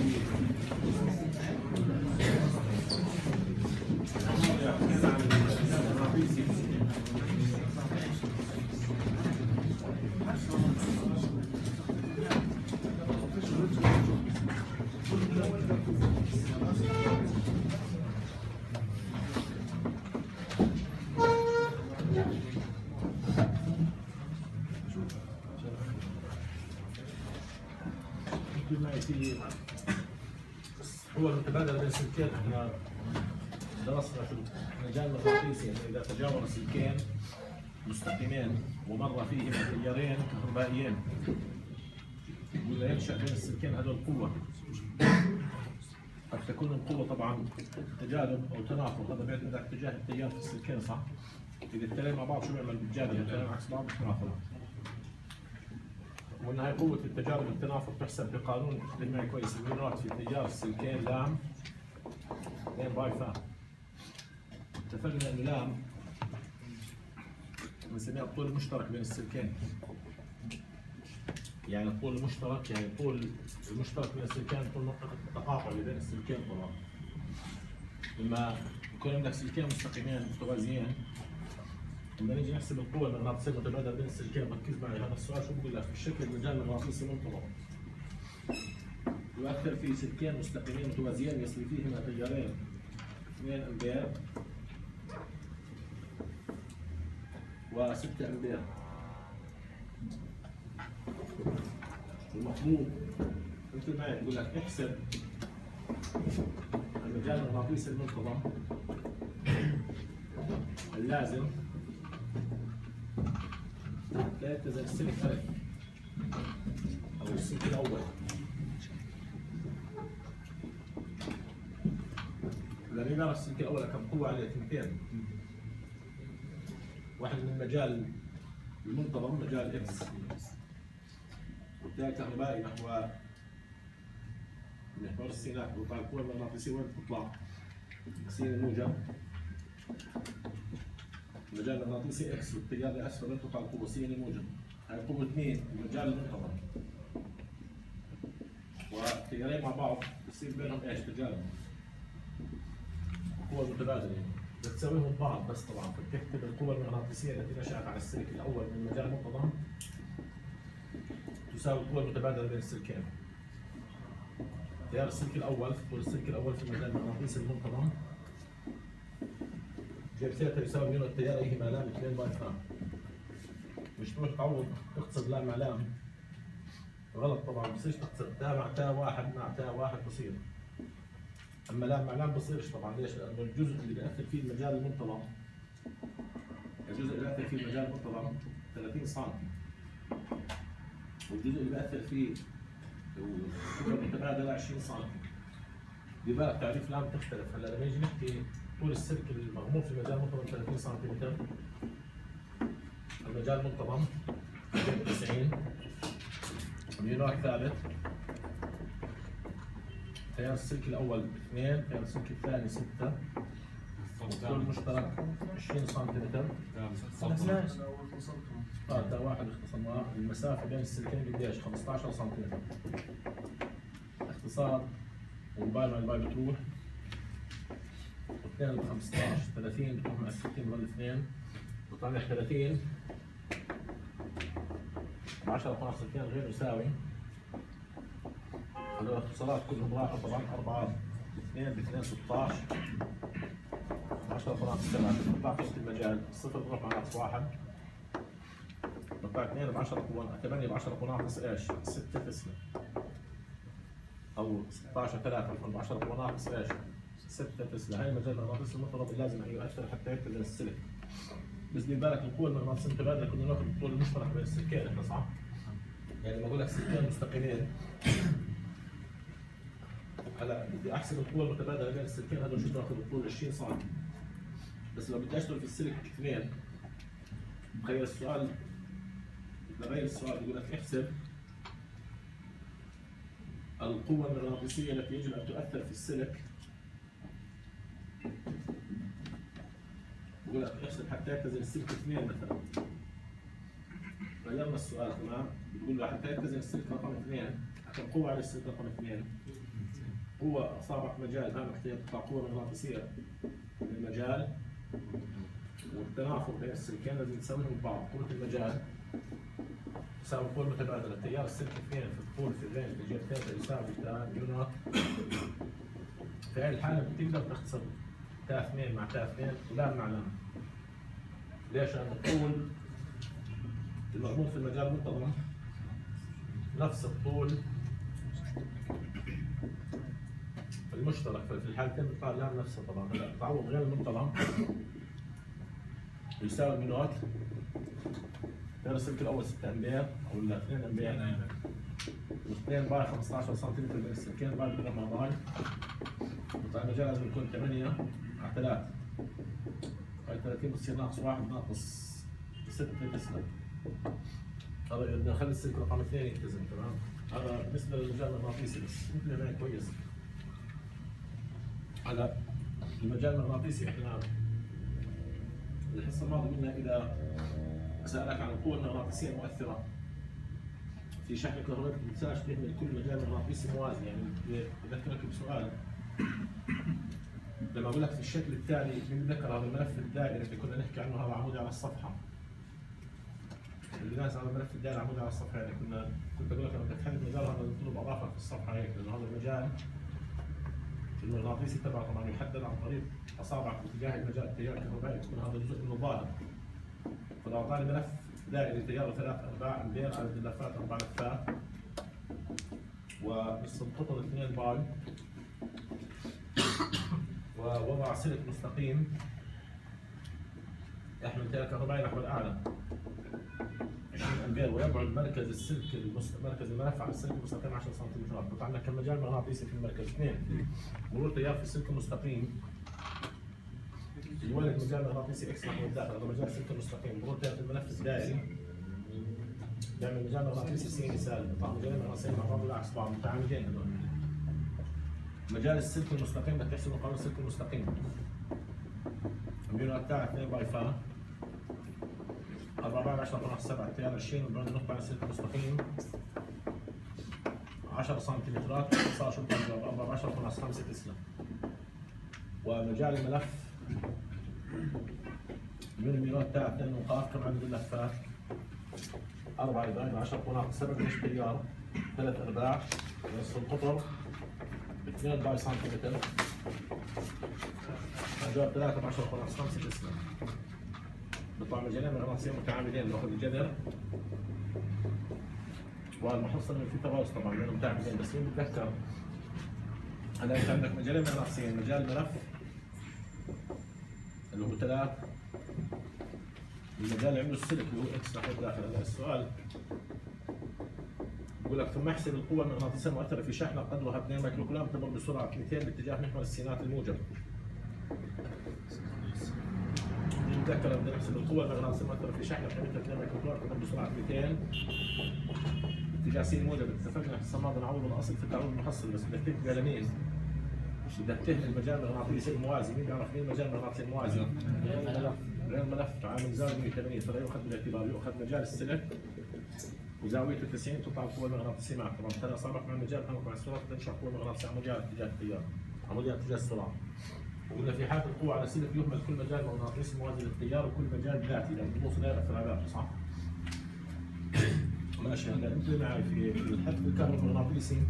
حكينا عن المجال المغناطيسي. معي في هو المتبادل بين سلكين. احنا درسنا في المجال المغناطيسي انه اذا تجاور سلكين مستقيمين ومر فيهما تيارين كهربائيين، ولا ينشا بين السلكين هذول قوة، قد تكون القوة طبعا تجاذب او تنافر، هذا بيعتمد على اتجاه التيار في السلكين، صح؟ اذا التيارين مع بعض شو بيعمل؟ بتجاذب، التيارين عكس بعض بتنافر. وان هاي قوة التجاذب التنافر تحسب بقانون، اللي معي كويس، ال mu naught في تيار السلكين لام 2 باي فا. اتفقنا انه لام بنسميها الطول المشترك بين السلكين، يعني الطول المشترك، يعني الطول المشترك بين السلكين طول منطقة التقاطع اللي بين السلكين. طبعا لما يكون عندك سلكين مستقيمين متوازيين، لما نيجي نحسب القوة المغناطيسية المتبادلة بين السلكين، ركز معي، هذا السؤال شو بقول لك؟ الشكل المجال المغناطيسي منتظم يؤثر في سلكين مستقيمين متوازيين يسري فيهما تيارين 2 امبير و6 امبير. المطلوب مثل ما يقول لك احسب المجال المغناطيسي المنتظم اللازم لا يتزن السلك ألف أو السلك الأول. لما يعرف السلك الأول كم قوة عليه؟ 2، واحد من المجال المنتظم مجال X، والتيار الكهربائي نحو محور السينات، بيطلع القوة المغناطيسية وين بتطلع؟ سين الموجب. المجال المغناطيسي X والتيار لاسفل وين تطلع القوة؟ سين الموجب. هاي قوة مين؟ المجال المنتظم، والتيارين مع بعض بصير بينهم ايش؟ تجاذب، القوة المتبادلة يعني بتساويهم بعض. بس طبعا فبتكتب القوة المغناطيسية التي نشأت على السلك الأول من المجال المنتظم تساوي القوة المتبادلة بين السلكين. تيار السلك الأول، طول السلك الأول في المجال المغناطيسي المنتظم جيب ثيتا يساوي mu naught تياريهما لام 2 باي فا. مش تروح تعوض تقصد لام مع لام، غلط طبعا، بصيرش تقصد تا مع تا واحد مع تا واحد بصير، اما لام مع لام بصيرش طبعا. ليش؟ لانه الجزء اللي بيأثر فيه المجال المنتظم، الجزء اللي بيأثر فيه المجال المنتظم 30 سم، والجزء اللي بيأثر فيه القوة المتبادلة 20 سم. دي بالك تعريف لام تختلف. هلا لما نيجي نحكي طول السلك المغمور في المجال المنتظم 30 سنتيمتر، المجال المنتظم 90، mu naught ثابت، تيار السلك الاول 2، تيار السلك الثاني 6، الطول المشترك 20 سنتيمتر. ده واحد اختصرناه. المسافة بين السلكين قديش؟ 15 سنتيمتر. اختصار، والباي مع الباي بتروح، 2 ب 15، 30 بتروح مع 60، بضل 2، بيطلع لك 30 ب 10 ناقص 2 غير يساوي. هذول الاختصارات كلهم راحوا طبعا. 4 2 ب 2 16، 10 ناقص 7 بتطلع قيمة المجال، صفر بروح مع ناقص 1، بطلع 2 ب 10 قوة 8 ب 10 قوة ناقص ايش؟ 6 تسلا، او 16 3 عفوا ب 10 قوة ناقص ايش؟ 6 تسلا. هاي المجال المغناطيسي المنتظم اللازم ان يؤثر حتى يتزن السلك. بس دير بالك القوة المغناطيسية المتبادلة كنا ناخذ الطول المشترك بين السلكين احنا، صح؟ يعني لما اقول لك سلكين مستقيمين، هلا بدي احسب القوة المتبادلة بين السلكين هذول، شو باخذ؟ الطول 20 سم. بس لو بدي اشتغل في السلك اثنين، تخيل السؤال، بغير السؤال، بيقول لك احسب القوة المغناطيسية التي يجب أن تؤثر في السلك، بقول لك احسب حتى يتزن السلك اثنين مثلا. غيرنا السؤال، تمام؟ بتقول له حتى يتزن السلك رقم اثنين، كم قوة على السلك رقم اثنين؟ هو اصابك مجال امامك تطلع قوة مغناطيسيه للمجال، والتنافر بين السلكين لازم تساويهم ببعض. قوة المجال تساوي القوة المتبادلة، تيار السلك 2 في الطول في ال range في جهة ثيتا يساوي تا mu naught. في هاي الحالة بتقدر تختصر تا 2 مع تا 2 ولام مع لام. ليش؟ لأن الطول المغمور في المجال المنتظم نفس الطول المشترك، ففي الحالتين بيطلع اللام نفسها طبعا. هلا تعوض غير المنتظم يساوي mu naught تيار السلك الاول 6 امبير او لا 2 امبير، و2 pi 15 سنتيمتر بين السلكين، pi بيروح مع pi، بيطلع المجال لازم يكون 8 على 3، هاي 30 بتصير ناقص 1 ناقص 6 تسلا. هذا بدنا نخلي السلك رقم 2 يتزن. تمام، هذا بالنسبة للمجال المغناطيسي، بس مثل ما كويس. هلا المجال المغناطيسي احنا الحصة الماضية قلنا اذا سالك عن القوة المغناطيسيه المؤثرة في شحن كهربائي ما تنساش تهمل كل مجال مغناطيسي موازي. يعني بذكرك بسؤال لما اقول لك في الشكل التالي، مين بتذكر هذا الملف الدائري اللي كنا نحكي عنه؟ هذا عمودي على الصفحة، اللي ناس على الملف الدائري عمودي على الصفحة، يعني كنت اقول لك لما بدك تحدد مجال هذا تطلب اضافه في الصفحة هيك، لانه هذا المجال المغناطيسي تبعه طبعا يحدد عن طريق اصابعك باتجاه المجال التيار الكهربائي، يكون هذا جزء منه ظاهر. فلو اعطاني ملف دائري تياره 3 4 امبير، عدد اللفات 4 لفات، ونصف القطر 2 pi، ووضع سلك مستقيم يحمل تيار كهربائي نحو الاعلى 20 امبير، ويبعد مركز السلك مركز الملف على السلك المستقيم 10 سنتيمترات، بيطلع لنا كم مجال مغناطيسي في المركز؟ 2. مرور تيار في السلك المستقيم يولد مجال مغناطيسي X نحو الداخل، هذا مجال السلك المستقيم. مرور تيار في الملف الدائري بيعمل مجال مغناطيسي سيني سالب، بيطلع مجالين مغناطيسيين مع بعض ولا عكس بعض متعامدين هذول. مجال السلك المستقيم بدك تحسب قانون السلك المستقيم، mu naught تاع 2 pi فا 4 10 ناقص 7 تيار 20، وبعد نقطة على السلك المستقيم 10 سنتيمترات، صار شو بتضرب 4 10 ناقص 5 تسلا. ومجال الملف من mu naught تاع 2 وقاف، كم عدد اللفات؟ 4 يبقى 10 ناقص 7، ليش تيار 3 ارباع نصف القطر 2 pi سنتيمتر، الجواب 3 ب 10 ناقص 5 تسلا. بيطلع مجالين مغناطيسيين متعامدين، ناخذ الجذر والمحصلة انه في تغاوص طبعا لانه متعامدين. بس مين بتذكر هلا انت عندك مجالين مغناطيسيين، مجال الملف اللي هو 3، المجال اللي عمله السلك اللي هو X نحو الداخل. هلا السؤال بقول لك ثم احسب القوة المغناطيسية المؤثرة في شحنة قدرها 2 مايكرو كولوم تمر بسرعة 200 باتجاه محور السينات الموجب. نتذكر بدنا نحسب القوة المغناطيسية المؤثرة في شحنة قيمتها 2 مايكرو كولوم تمر بسرعة 200 باتجاه سين موجب. اتفقنا الحصة الماضية نعوض الأصل في التعويض المحصل، بس بدك تنتبه لمين؟ بدك تهمل المجال المغناطيسي الموازي. مين بيعرف مين المجال المغناطيسي الموازي؟ غير الملف عامل زاوية 180، فلا يؤخذ بالاعتبار، يؤخذ مجال السلك وزاويته 90 تطلع القوة المغناطيسية معك. طبعا ترى صارت مع المجال مع السرعة تنشأ قوة مغناطيسية عمودية على اتجاه التيار، عمودية على اتجاه السرعة. وقلنا في حالة القوة على سلك يهمل كل مجال مغناطيسي موازي للتيار وكل مجال ذاتي، لأن النص لا يؤثر على ذاته، صح؟ ماشي. هلا انتبه معي في الحث الكهرومغناطيسي